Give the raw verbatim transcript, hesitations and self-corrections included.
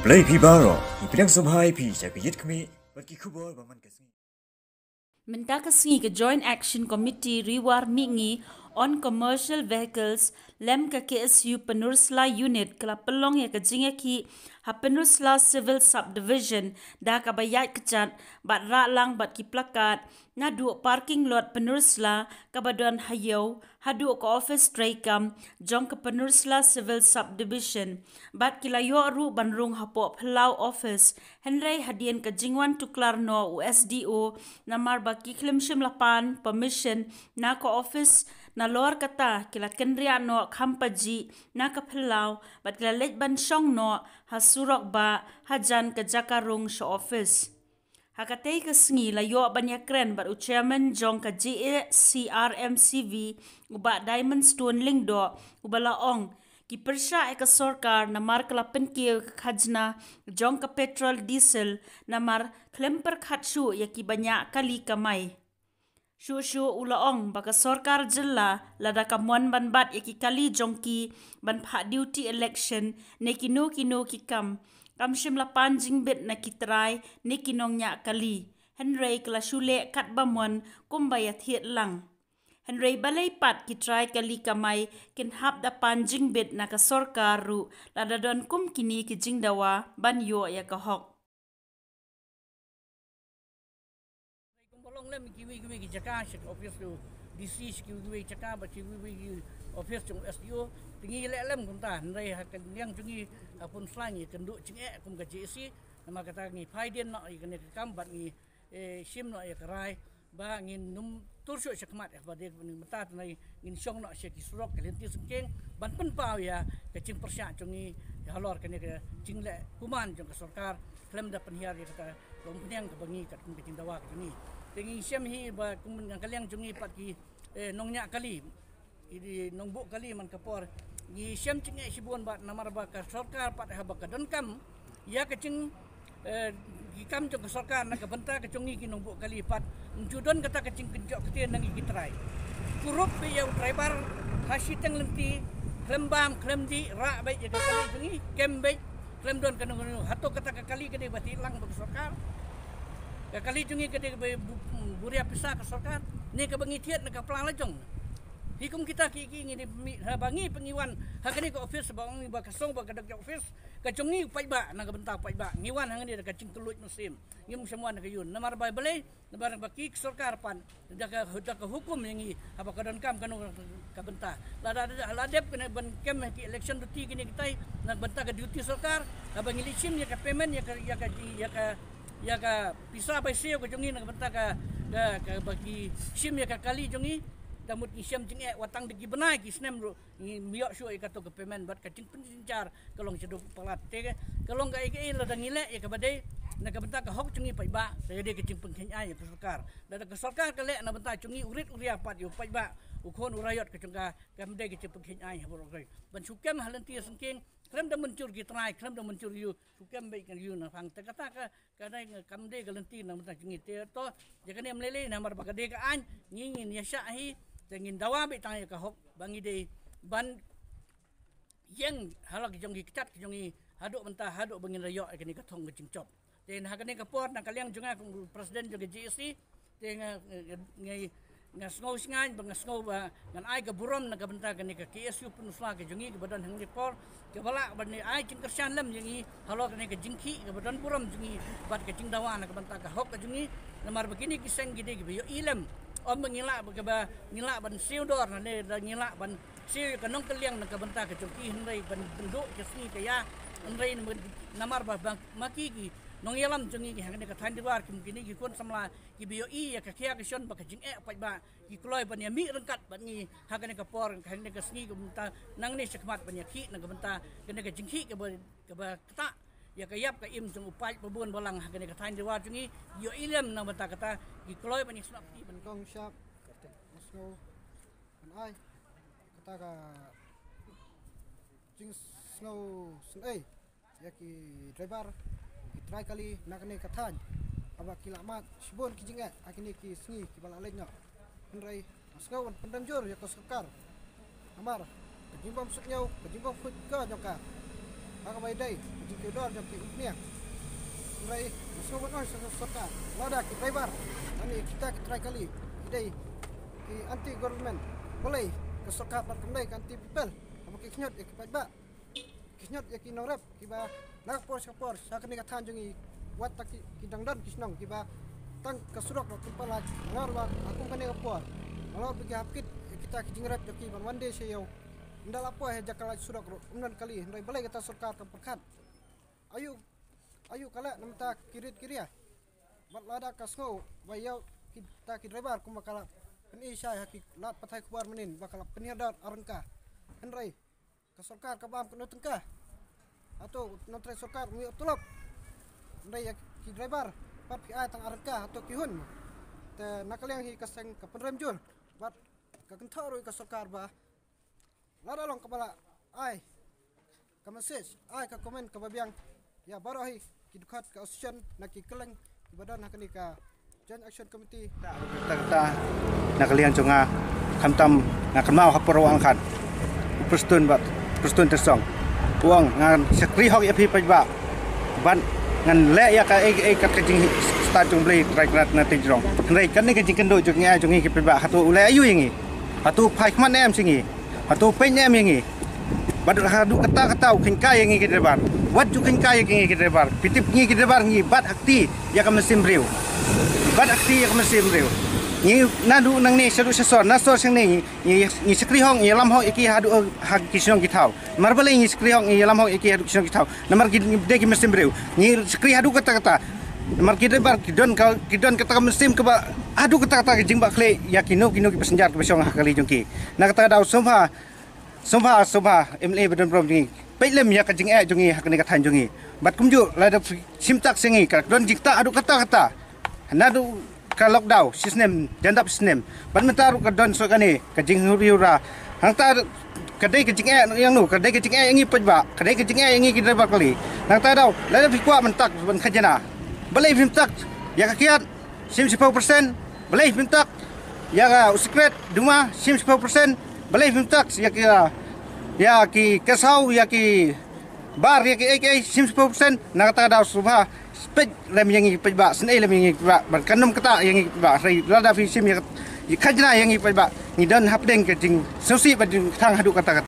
Lei phi baroh, ngi pdiang sngewbha ïa phi sha ka Ïit Khmih bad ki khubor ba man ka sngi. Mynta ka sngi ka Joint Action Committee Ri War Mihngi on Commercial Vehicles lem ka K S U Pynursla Unit ka la pynlong ïa ka jingïakhih ha Pynursla Civil Subdivision da kaba ïaid kjat bad rah lang bad ki plakat naduh parking lot Pynursla kaba don ha ïew haduh ka office treikam jong ka Pynursla Civil Subdivision. Bad ki la ïoh ruh ban rung hapoh phyllaw office. Hynrei hadien ka jingwan tuklar noh u S D O namar ba ki khlem shym la pan permission na ka office, nalor kata ki la kynriah noh kham pajih na ka phyllaw bad ki la leit ban shong noh ha surok bah hajan ka jaka rung sha office. Ha katei ka sngi la ïoh ban ïakren bad u chairman jong ka J A C R M C V, u Bah Diamond Stone Lyngdoh, uba la ong ki pyrshah ïa ka sorkar namar ka la pynkiew ïa ka khajna jong ka petrol diesel namar khlem pyrkhat shuh ïa ki banyah kali kamai. Shuh shuh u la ong ba ka sorkar jylla lada ka mon ban bat ïa ki kali jong ki ban phah duty election ne kino kino ki kam, kam shym la pan jingbit na ki trai ne ki nongñiah kali. Hynrei ka la shu leh katba mon kumba ïathied lang. Hynrei balei pat ki trai kali kamai kin hap da pan jingbit na ka sorkar ruh lada don kum kine ki jingdawa ban ïoh ïa ka hok. Kum ba long lem kiwei kiwei ki jaka, sha ki office u D C, sha kiwei kiwei ki jaka, bad kiwei kiwei ki office jong S D O. Te ngi leh lem kumta, hynrei ha ka liang jong ngi ha Pynursla ngi kynduh jingeh kum ka J A C, namar kata ngi phai dien noh ïa kane ka kam bad ngi, eh, shim noh ïa ka rai ba ngin nym tur shuh sha khmat, eh, ba dei ba ngin mynta tynai ngin shong noh sha ki surok ka lynti syngkien ban pynpaw ïa ka jingpyrshah jong ngi halor kane ka jingleh kuman jong ka sorkar khlem da pynhiar ïa kata ka umphniang kaba ngi katkum ka jingdawa ka jong ngi. Te ngi shem hi ba kum ngan ka liang jong ngi pat ki, eh, nongñiah kali, ki nongbuh kali man ka por. Ngi shem jingeh shibun bad namar ba ka sorkar pat haba ka donkam ïa ka jing, eh, ki kam jong ka sorkar na ka bynta ka jong ngi ki nongbuh kali pat, ym ju don kata ka jingkynjoh ktien na ngi ki trai. Kurup beit ïa u driver ha shiteng lynti, khlem bam khlem dih, rah beit ïa ka kali jong ngi, kem beit, khlem don kano kano. Hato kata ka kali ka dei ba thied lang bad ka sorkar? Ka kali jong ngi ka dei ba bu-, buria pisa ka sorkar ne kaba ngi thied na ka pla la jong? Hi kum kita ki, ki ngi dei pynmih, haba ngi pynwan ha kane ka office ba ong ba ka song ba ka dok office ka jong ngi paidbah, na ka bynta paidbah ngi wan hangne da ka jingkylluid mynsiem. Ngim shym wan da ka ïun namar ba balei? Namar ba ki sorkar pat da ka, da ka hukum ïa ngi haba ka donkam kano ka bynta. Lada, lada dep kane ban kem ki election duty kine kitai na ka bynta ka duty sorkar, haba ngi leit shim ïa ka payment, ïa ka, ïa ka, ïa ka, ïa ka pisa bai siew ka jong ngi na ka bynta ka, ka, kaba ki shim ïa ka kali jong ngi, da mut ngi shem jingeh wat tang da ki bnai ki snem ruh ngi ym ïoh shuh ïa kato ka payment bad ka jingpynjynjar ka long shaduh palat. Te ka long kaei kaei lada ngi leh ïa kaba dei na ka bynta ka hok jong ngi paidbah, ka dei ka jingpynkheiñ aiñ ïa ka sorkar. Lada ka sorkar ka leh na bynta jong ngi u rit u ria pat ïa u paidbah, u khun u raiot ka jong ka, kam dei ka jingpynkheiñ aiñ ha baroh kawei. Ban shu kem ha lynti syngkien, khlem da mynjur ki trai, khlem da mynjur ïa u, shu kem beit kan ïa u na phang. Te kata ka, ka dei nga kam dei ka lynti na ka bynta jong ngi. Te to ïa kane ym lei lei namar ba ka dei ka aiñ, ngi ngin ïa shah hi. Te ngin dawa beit tang ïa ka hok ba ngi dei ban ïeng halor ki jong ki kjat ki jong ngi haduh mynta, haduh ba ngin da ïoh ïa kane ka thong ka jingjop. Te na ha kane ka por na ka liang jong nga kum u president jong ka J A C, te nga, nga, nga, nga sngew shngaiñ ba nga sngew ba ngan ai ka burom na ka bynta kane ka K S U Pynursla ka jong ngi kaba don hangne ka por, kaba lah ban ai jingkyrshan lem ïa ngi halor kane ka jingkhih kaba don burom jong ngi bad ka jingdawa na ka bynta ka hok ka jong ngi. Namar ba kine ki seng ki dei kiba ïohi lem, ym ba ngi lah ba kaba ngi lah ban siew dor ne da ngi lah ban siew ïa ka nongkylliang na ka bynta ka jong ki, hynrei ban pynduh ka sngi ka ïa, hynrei namar ba, ba ma ki ki nongïalam jong ngi ha kane ka thaiñ Ri War, ki, kine ki khun samla kiba ïohi ïa ka khia ka shon bad ka jingeh paidbah, ki kloi ban ïa mih ryngkat bad ngi ha kane ka por, ha kane ka sngi ka bynta nangne shakhmat ban ïa khih na ka bynta kane ka jingkhih kaba, kaba ktah ïa ka ïap ka im jong u paid ba bun ba lang ha kane ka thaiñ Ri War jong ngi. Ïohi lem na ka bynta kata ki kloi ban ïa sngap ki ban kong shap. Ka teng sngew ban ai kata ka jingsngew sngewsih ïa ki driver, ki trai kali na kane ka thaiñ, haba ki la mad shibun ki jingeh ha kine ki sngi kiba la leit noh. Hynrei nga sngew ban pyndem jur ïa ka sorkar namar ka jingbym suk ñiew, ka jingbym khuid ka jong ka. Ha kaba Dei, dei, jingkiew dor jong ki umphniang. Hynrei, sngewbha ban ong sha ka sorkar, lada ki driver, lane kita ki trai kali, ki dei ki anti government. Balei ka sorkar pat kam dei ka anti people? Haba ki khñiot ïa ki paidbah, ki khñiot ïa ki nongrep kiba na ka por sha ka por sha kane ka thaiñ jong ngi, wat ta ki, ki dang don ki shnong kiba tang ka surok ruh kim pat lait, nalor ba ha kum kane ka por, nalor ba ki hap kit ïa kita ki jingrep jong ki ban wan die sha ïew. Ynda la poi ha jaka lait surok ruh ym don kali, hynrei balei kata sorkar kam pyrkhat? Aïu, aïu ka leh namar ta ki rit ki ria? Bad lada ka sngew ba ïa kita ki driver kumba ka la pyni shai ha ki lad pathai khubor mynnin ba ka la pynhiar dor ar tyngka. Hynrei ka sorkar ka bam kano tyngka. Hato nongtrei sorkar ym ïoh tulop? Hynrei ïa ki driver pat phi ai tang ar tyngka, hato ki hun? Te na ka liang hi ka seng ka pynrem jur bad ka kynthoh ruh ïa ka sorkar ba lada long kaba la ai ka message, ai ka comment kaba biang ïa baroh hi ki dkhot ka association na ki kylleng kiba don ha kane ka Joint Action Committee. Kata, kata na ka liang jong nga, khamtam nga kynmaw ha por u angkat u Prestone, bad Prestone Tynsong, u ong ngan shakri hok ïa phi paidbah, bad ngan leh ïa kaei kaei kat ka jingstad jong U Blei Trai Kynrad na tei jrong. Hynrei kane ka jingkynduh jong ngi, jong ngi ki paidbah, hato u leh aïu ïa ngi? Hato u phai khmat ne em sha ngi? Hato u peit ne em ïa ngi? Bad haduh katta katta u kheiñ kai ïa ngi ki driver. Wat ju kheiñ kai ïa ngi ki driver. Phi tip ngi ki driver ngi bat ha kti ïa ka mynsiem briew. Bat ha kti ïa ka mynsiem briew. Ngi naduh nangne shaduh sha sor, na sor shangne ngi, ngi, ngi shakri hok, ngi ïalam hok ïa ki haduh ha ki shnong ki thaw. Namar balei ngi shakri hok, ngi ïalam hok ïa ki haduh ki shnong ki thaw? Namar ngi dei ki mynsiem briew. Ngi shakri haduh katta katta. Namar ki driver ki don ka, ki don kata ka mynsiem kaba haduh katta katta ka jingbakla ïa kino kino ki passenger kiba shong ha kali jong ki. Na kata ka daw sngewbha, sngewbha, sngewbha M L A ba don burom jong ngi, peit lem ïa ka jingeh jong ngi ha kane ka thaiñ jong ngi. Bad kumjuh lada phi shim tak sha ngi, ka don jingktah haduh katta katta. Naduh ka lockdown shisnem, jan dap shisnem, bad mynta ruh ka don soh kane ka jinghuri hura. Hangta ka dei ka jingeh ïa no, ka dei ka jingeh ïa ngi paidbah, ka dei ka jingeh ïa ngi ki driver kali. Nangta daw lada phi kwah myntak ban khajna, balei phim tak ïa ka kiad? Shim shiphew percent. Balei phim tak ïa ka u sikret duma? Shim shiphew percent. Balei phim tak ïa ki, ïa ki kesaw, ïa ki bar, ïa kiei kiei? Shim shiphew percent. Na kata ka daw sngewbha peit lem ïa ngi paidbah, sngewbha lem ïa ngi paidbah, ban kan ym kata ïa ngi paidbah. Hynrei lada phi shim ïa ka khajna ïa ngi paidbah, ngi don hapdeng ka jingsngewsih bad jingthang haduh katta katta.